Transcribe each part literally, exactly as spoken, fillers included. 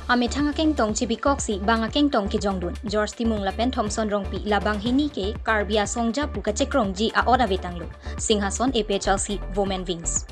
Amethang akengtong chebikoksi bang akengtong kejongdun George Timung lapen Thomson Rongpi labang hini ke Karbi asong japu kachekrongji a-ot avetanglo. Singhason A P H L C Women Wings.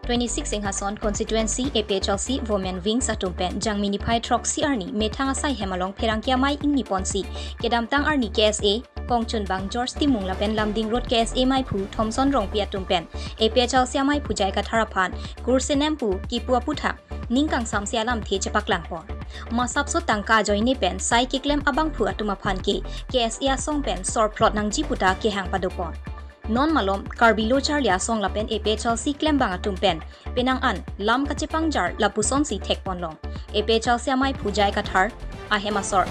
Twenty-six Singhason Constituency A P H L C Women Wings atum pen Jangmi niphai throksi arni methang asai hem along pherangke amei ingni ponsi kedamtang arni K S A kongchunbang George Timung lapen Lumding Road K S A meiphu Thomson Rongpi atum pen A P H L C ameiphu J I Kathar aphan kursenem pu kipu aputhak ning kangsamse alamthe chepaklangpon. Masapso tangka ajoine pen sai keklem abangphu atum aphan ke K S A asong pen sorplot nangji puta kehang padopon. Non malom Karbi Lo Charli Asong lapen A P H L C klembang atum pen penang an lam kachepangjar lapusonsi thekponlong. A P H L C ameiphu J I Kathar ahem asor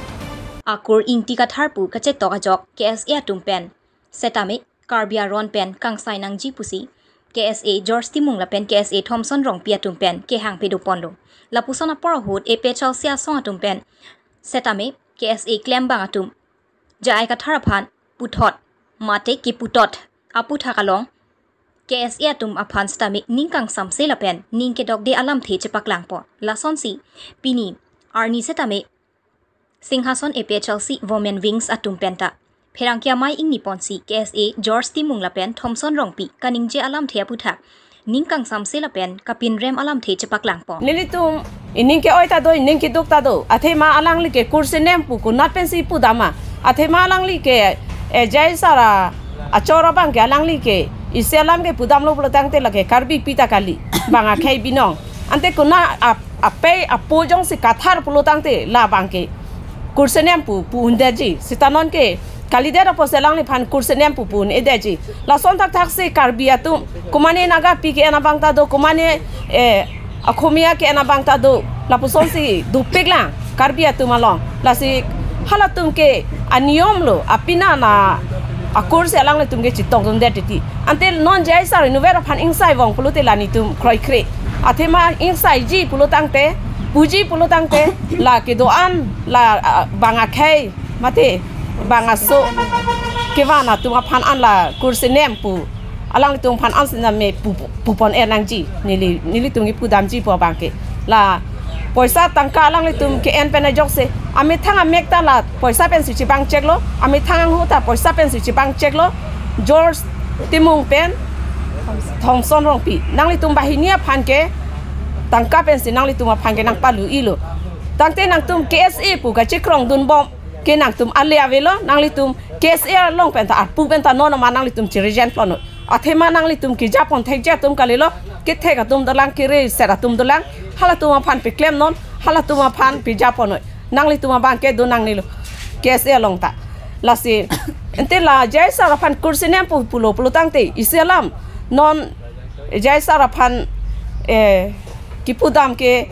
akur Ingti Kathar pu kachetok ajok K S A atum pen setame Karbi aron pen kangsai nangji pusi K S A George Timung lapen K S A Thomson Rongpi atum pen kehang padoponlo. Lapuson apor ahut A P H L C asong atum pen setame K S A klembang atum J I Kathar aphan puthot mate kiputot aputhak along K S A atum aphan setame ning kangsamse lapen ning kedokde alamthe chepaklangpon. Lasonsi pini arni setame Singhason A P H L C Women Wings atum penta pherangke amei ingni ponsi K S A George Timung lapen Thomson Rongpi kaningje alamthe aputhak ning kangsamse lapen kapinrem alamthe chepaklangpon. Nelitum ining ke-oi ta do, ining keduk ta do. Athema alangli ke kursenem pu konat pensi pudam ma? Athema alangli ke, eh, J I sir achor abang ke alangli ke isi alam ke pudamlo pulo tangte lake Karbipi ta kali, bang akhei binong. Ante konat ap-, apei apo jongsi Kathar pulo tangte labang ke kursenem pu pu-undetji. Seta non ke kalidet apotsi alangliphan kursenem pu pu-un-edetji. Lason thakthaksi Karbi atum, komane Nagapi ke-en abang ta do, komane, eh, Akhomia ke-en abang ta do, lapusonsi dopiklang Karbi atum along. Lasi halatum ke aniyomlo, apina na akursi alanglitum ke chetongdundet titi. Ante non J I sir inutvet aphan ingsai vong pulote la netum kroikre. Athema ingsaiji pulo tangte, puji pulo tangte, la kedo-an, la, ah, bang akhei mate bang aso kevan atum aphan an la kursenem pu, alanglitum aphan an setame pu, pu, pupon-et nangji, neli, nelitum kipudamji pu abang ke. La poisa tangka alanglitum ke-en pen ajokse, amethang amek ta la poisa pensi chebang cheklo, amethang anghu ta poisa pensi chebang cheklo. George Timung pen Thomson Rongpi, nanglitum banghini aphan ke tangka pensi nanglitum aphan ke nangpalu-ilo. Tangte nangtum K S A pu kachekrongdunbom ke nangtum ale avelo, nanglitum K S A along penta arpu penta non ma nanglitum chirijen ponnon. Athema nanglitum kejapon thekji atum kalilo, kethek atum dolang, kereset atum dolang, halatum aphan peklemnon, halatum aphan pejaponnon. Nanglitum abang ke do nangnelo K S A along ta. Lasi ante la J I sir aphan kursenem pu pulo pulo tangte isi alam non J I sir aphan, eh, kipudam ke,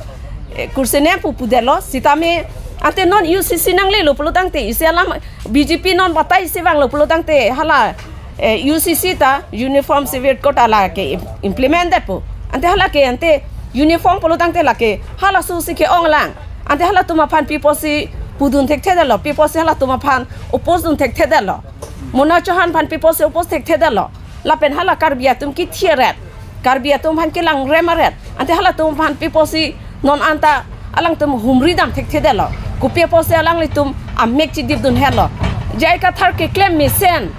eh, kursenem pu pudetlo, setame ante non U C C nanglelo pulo tangte isi alam B J P non batai isi vanglo pulo tangte hala, eh, U C C ta Uniform Civil Code lake im-, implement detpo. Ante hala ke ante uniform pulo tangte lake halaso si ke-ong lang. Ante halatum aphan pi apotsi pudun thekthedetlo, pi apotsi halatum aphan oppose dun thekthedetlo. Mona Chauhan aphan pi apotsi oppose thekthedetlo. Lapen hala Karbi atum ketheret, Karbi atum aphan kelangrem aret, ante halatum aphan pi apotsi non anta alangtum humri dam thekthedetlo. Kopi apotsi alanglitum amek chidipdunhetlo. J I Kathar keklem mesen,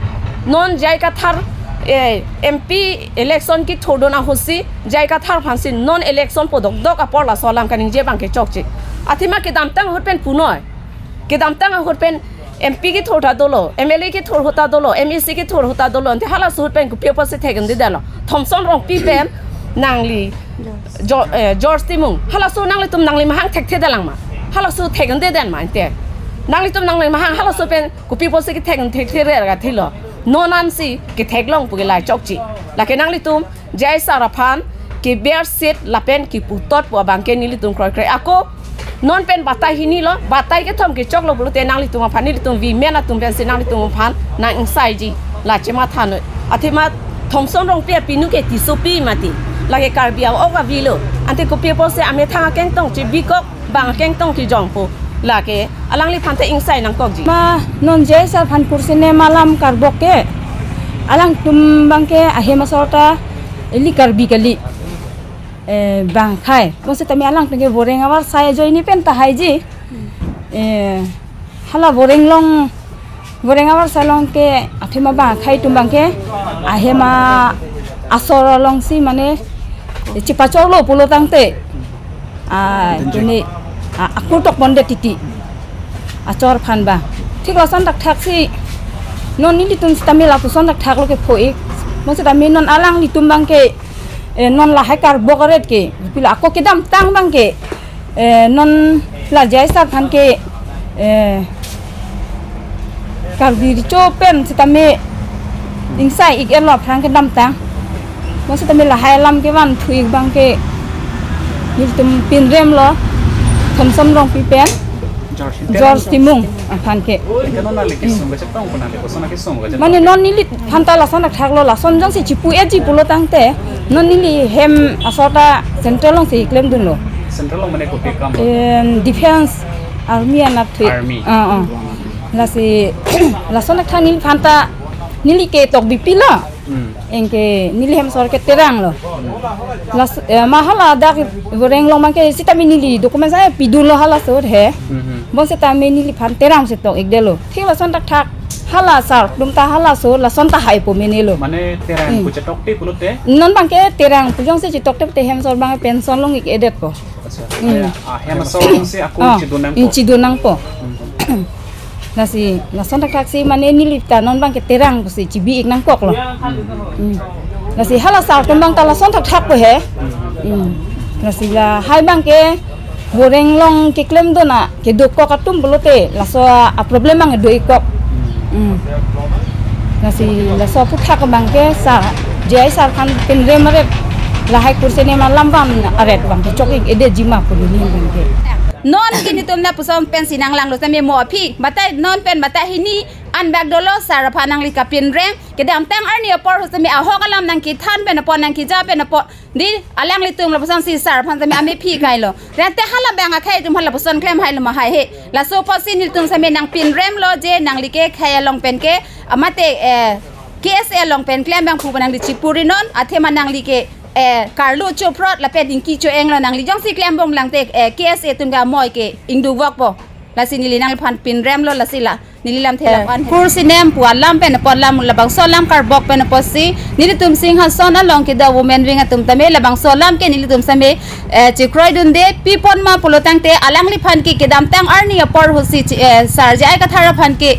non J I Kathar, eh, M P election kethurdun ahutsi J I Kathar aphansi non election po dokdok apor laso alam kaningje abang ke chokche. Athema kedamtang ahut pen punoi. Kedamtang ahut pen M P kethur ta dolo, M L A kethur ahut ta dolo, M A C kethur ahut ta dolo, ante halaso ahut pen kopi apotsi thekdundedetlo. Thomson Rongpi pen nangli Jo-, eh, George Timung, halaso nanglitum nangli mahang thekthedelang ma? Halaso thekdundedet ma ante? Nanglitum nangli mahang halaso pen kopi apotsi kethek, thektherer kathilo. Non ansi ketheklong pu ke la chokche. Lake nanglitum J I sir aphan kebersit lapen keputot pu abang ke nelitum kroikre. Ako non pen batai hinilo, batai kethom kechoklo pulote nanglitum aphan, nelitum women atum pensi nanglitum aphan nang-ingsaiji, la chemathanoi. Athema Thomson Rongpi apinu ke Tissopi mati, lake Karbi a-ok avelo. Ante kopi apotsi amethang akengtong chebikok, bang akengtong kejongpo, lake alangliphan ta ingsai nangkokji. Ma non J I sir aphan kursenem alam karbok ke, alangtum abang ke ahem asor ta ili Karbi kali. Eh, bang akhei. Bonsitame alang pen ke boreng avarsai ajoine pen ta haiji. Eh, hala boreng along, boreng avarsai along ke athema bang akhei atum abang ke ahem asor alongsi mane chepachorlo pulo tangte, ah, kene, ah, akur tok pondet titi achor aphan ba. Thik lason thakthaksi non nelitum sitame lapuson thakthak lo kepho-ik. Bonsitame non alanglitum abang ke, eh, non lahai karbok aret ke, pilo ako kedamtang abang ke, eh, non la J I sir aphan ke, eh, Karbi Recho pen sitame ingsai-ik-etlo aphrang kedamtang. Bonsitame lahai alam kevan thu-ik abang ke nelitum pinrem lo, Thomson Rongpi pen George Timung aphan ke. Anke non nangli kesung kachetong pu nangli koson kesung kachetong? Mane non neliphan ta lason thakthak lo, lason jongsi chipu-etji pulo tangte, non neli hem asor ta Central alongsi klemdunlo. Central along mane kopi akam lo? Em, Defense, Army anat thu. Army. Ah, ah. Lasi lason thakthak neliphan ta neli ke tok bipilo. Hmm. Anke neli hem asor ke Terang lo. Las, eh, ma hala dak boreng along abang ke sitame neli document sai pidunlo halaso he. Hmm, hmm. Bonsitame neliphan Terang si tok-ikdetlo. Thik lason thakthak hala sar atum ta halaso lason ta hai pu menelo. Mane Terang, hmm, pu chetokte pulote? Non abang ke Terang pu jongsi chetokte te hem asor abang pension long-ik-edetpo. Accha. Hmm. Ya, ah, hem asor alongsi ako, ah, chidun nangpo. Hmm, chidun nangpo. Hmm. Lasi lason thakthaksi mane neli ta non abang ke Terang pusi chibi-ik nangkoklo. Hmm. Lasi hala sar atum abang ta lason thakthakpo he. Hmm. Lasi lahai abang ke boreng along keklemdun a kedokok atum pulote laso a problem abang do-ikkok. Hmm. Lasi laso aphuthak abang ke sar, J I sir aphan pinrem aret, lahai kursi nem alam van aret abang ke chok-ik-edetji ma pu neli abang ke. Non ke netum lapuson pensi nanglanglo sitame mo aphi, batai non pen batai hini an bak dolo, sar aphan nangli kapinrem, kedamtang arni apor ahut sitame ahok alam nangkethan pen apot, nangkeja pen apot, di alanglitum lapusonsi sar aphan sitame amephi kailo. Rante hala bang akhei atum hala lapuson klem hailo ma hai he. Laso apotsi nelitum sitame nangpinremlo je nangli ke khei along pen ke, ah, mate, eh, K S A along pen klem abangphu pu nangli chipuri non, athema nangli ke, eh, karlu chophrot lapen dingki cho-englo, nangli jongsi klem bom langte, eh, K S A atum ke amoi ke ingduk vokpo. Lasi neli nangliphan pinremlo, lasi la neli lamthe, eh, lapan kursi nem pu alam pen apot, lam labangso alam karbok pen apotsi nelitum Singhason along kedo women wing atum tame labangso alam ke nelitum sitame, eh, chekroidunde, pi apot ma pulo tangte alangliphan ke kedamtang arni apor ahutsi chi-, eh, sar J I Kathar aphan ke,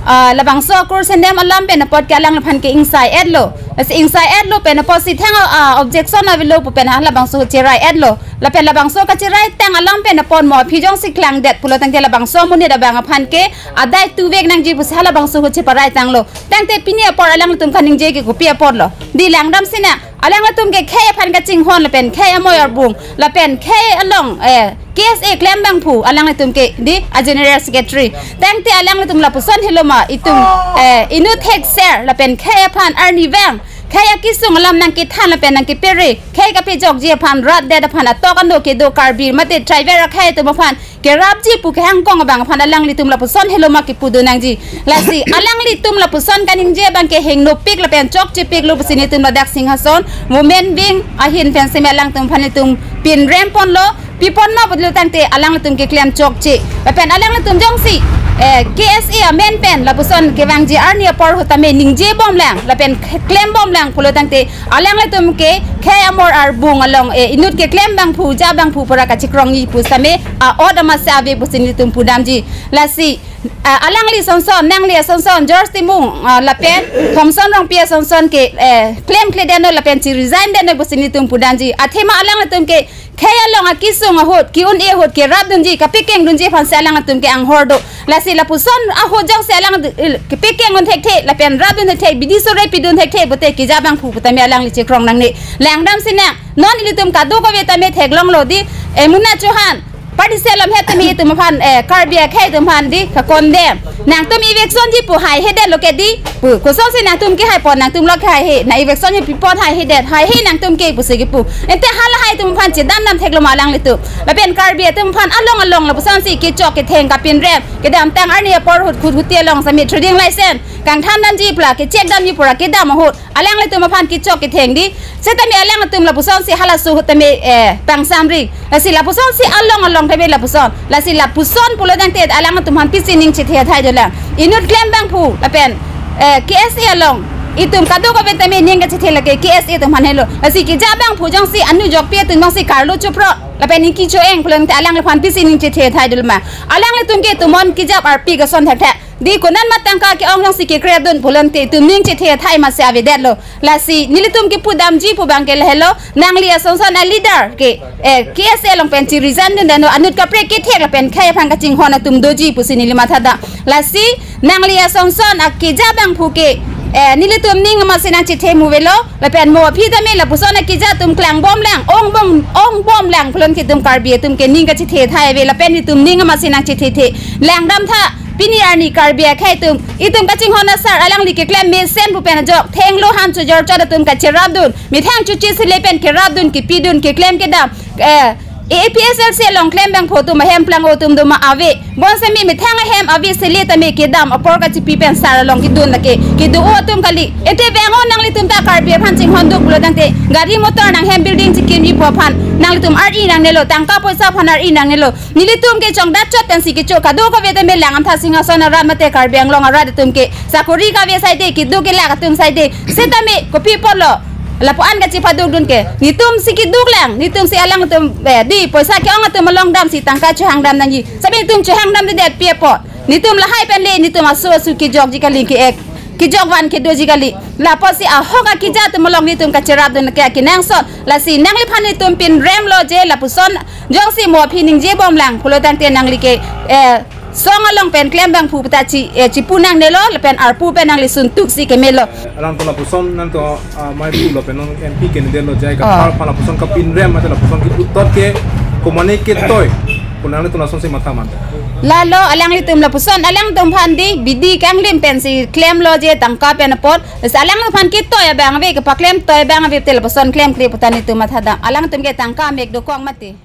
ah, labangso kursi nem alam pen apot ke alangliphan ke ingsai-etlo. Lasi ingsai-etlo pen apotsi thang, ah, objection avelo pu pen halabangso ahut cherai-etlo. Lapen labangso kacherai tang alam pen apot mo aphi jongsi klangdet pulo tangte labangso amonit abang aphan ke adai tuvek nangji pusi halabangso ahut cheparai tanglo. Tangte pini apor alanglitum kaningje ke kopi apotlo? Di langdamsi nang, alanglitum ke khei aphan kachinghon lapen khei amoi arbung lapen khei along, eh, K S A klem abangphu alanglitum ke di a general secretary. Tangte alanglitum lapuson helo ma itum, eh, inut thekser lapen khei aphan arnivang, khei akesung alam nangkethan lapen nangkepere, khei kapejokji aphan, rat det aphan, atok ano kedo Karbi mate tribal akhei atum aphan kerapji pu kehangkong abang aphan alanglitum lapuson helo ma kepudun nangji. Lasi alanglitum lapuson kaningje abang ke hengnopik lapen chokchepiklo pusi netum ladak Singhason women wing ahin pen sitame alangtum aphan netum pinrem ponlo. Pi apot ma pulo tangte alanglitum keklem chokche. Lapen alanglitum jongsi, eh, K S A amen pen lapuson kevangji arni apor ahut tame ningje bomlang lapen k-, klem bomlang pulo tangte alanglitum ke khei amoi arbung along, eh, inut keklem abangphu, ja abangphu pura kachekrongji pu sitame a-ot amatsi ave pusi netum pudamji. Lasi, ah, alangli sonson, nangli sonson, George Timung, ah, lapen Thomson Rongpi sonson ke, eh, klemkledetnon lapen che-resign detnon pusi netum pudamji. Athema alanglitum ke khei along akesung ahut, ke-un-e ahut kerapdunji, kapekengdunji aphansi alanglitum ke anghor do. Lasi lapuson ahut jongsi alang, eh, kepekengdun thekthe lapen rapdun thekthe, bidi sore pidun thekthe pulote keja abangphu pu tame alangli chekrong nangne. Langdamsi nang, non ilitum kadokave tame theklonglo di, eh, Muna Chauhan, party cell lam het tame itum aphan, eh, Karbi akhei atum aphan di ka-condemn. Nangtum eviction ji pu haihedetlo ke di pu. Kosonsi nangtum ke haipon, nangtum lo ke haihe. Na eviction ji pipon haihedet, haihe nangtum ke pusi kipu. Ante hala hai atum aphan chedam dam thekloma alanglitum. Lapen Karbi atum aphan along along lapusonsi kechok ketheng kapinrem, kedamtang arni apor ahut khut huti along sami trading license kangthan damji pula, ke-check damji pura kedam ahut alanglitum aphan kechok ketheng di. Setame alangtum lapusonsi halaso ahut tame, eh, pangsamri. Lasi lapusonsi along along tame lapuson. Lasi lapuson pulo tangte alangtum aphan pisi ning chethe thai dolang. Inut klem abangphu lapen, eh, K S A along itum kadokave tame ning kachethe lake K S A atum aphan helo. Lasi keja abangphu jongsi anu jokpi atum jongsi karlo chupro lapen ingki cho-eng pulo tangte alangliphan pisi ning chethe thai doloma. Alanglitum ke itum mon kejap arpi kason thakthak. Di konat ma tangka ke-ong jongsi kekrep dun pulo tangte itum ning chethe thai masi avedetlo. Lasi nelitum kepu damji pu abang ke lahelo, nangli asonson a-leader ke, eh, K S A along pen chi-resign dun dano, anut kaprek kethek lapen khei aphan kachinghon atum doji pusi neli mathadam. Lasi nangli asonson akeja abangphu ke, eh, nelitum ning masi nangchethe mu avelo, lapen mo aphi tame lapuson akeja atum klangbomlang, ongbom, ongbomlang pulo tangte itum Karbi atum ke ning kachethe thai ave, lapen itum ning masi nangchethe the. Langdamtha, pini arni Karbi akhei atum, itum kachinghon asar alangli keklem mesen pu pen ajok, thenglo han chojor chot atum kacherap dun, methang chuche sele pen kerap dun, kepi dun, keklem kedam, eh, A P H L C along klem abangphu atum ahem plang atum doma ave. Bonsitame methang ahem ave sele tame kedam apor kachipi pen sar along kedun lake kedo-o atum kali. Ante vang-o nanglitum ta Karbi aphan chinghon duk pulo tangte gari motor nanghem building chikimji pu aphan nanglitum ar-i nangnelo, tangka poisa aphan ar-i nangnelo. Nelitum ke chongdat chot pensi kecho, kadokave tame Langdamtha Singhason arat mate Karbi Anglong arat atum ke sakori kave saide, keduk kelak atum saide. Setame kopi apotlo lapu-an kachepaduk dun ke? Netumsi keduklang, netumsi alangtum, eh, di poisa ke-ong atum along damsi tangka chohang dam nangji. Setame netum chohang damdedet pi apot? Netum lahai pen le netum asu asu kejokji kali, ke-ek kejok van kedoji kali. Lapotsi ahok akeja atum along netum kacherap dun ke akenangsot. Lasi nangliphan netum pinremlo je lapuson jongsi mo aphi ningjebomlang pulo tangte nangli ke, eh, song along pen klem abangphu puta chi, eh, chipu nangnelo lapen arpu pen nangli suntuksi kemelo. Alangtum lapuson nangtum, ah, mai pu lapen non M P candidate lo jai ka Ah. par pa lapuson kapinrem mate lapuson kipu tot ke komane ketoi pu nangtum lasonsi matha man? Lalo alanglitum lapuson alangtum aphan di bidi kanglim pensi klemlo je tangka pen apot. Lasi alangtum aphan ketoi abang ave, kepaklem toi abang ave te lapuson klemkle puta netum mathadam. Alangtum ke tangka mek dokok mati.